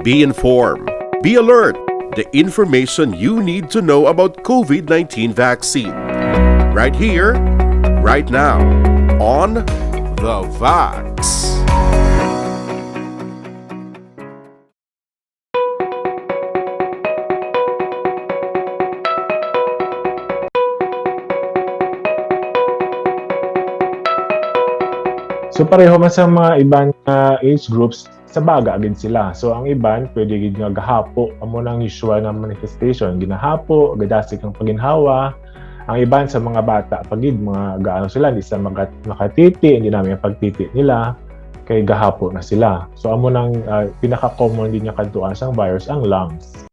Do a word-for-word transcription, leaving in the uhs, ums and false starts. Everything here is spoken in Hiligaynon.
Be informed. Be alert. The information you need to know about COVID nineteen vaccine. Right here, right now, on The Vax. So pareho man sa mga iban nga age groups, sa baga gid sila. So ang iban pwede gid nga gahapo, amo nang usual nga manifestation, ginahapo, gadasig ang paginhawa. Ang iban sa mga bata pa gid, mga gaano sila, hindi sila magat- makatiti, hindi namin ang pagtiti nila kay gahapo na sila. So amo nang ah, pinaka-common din nga kadtuan sang virus ang lungs.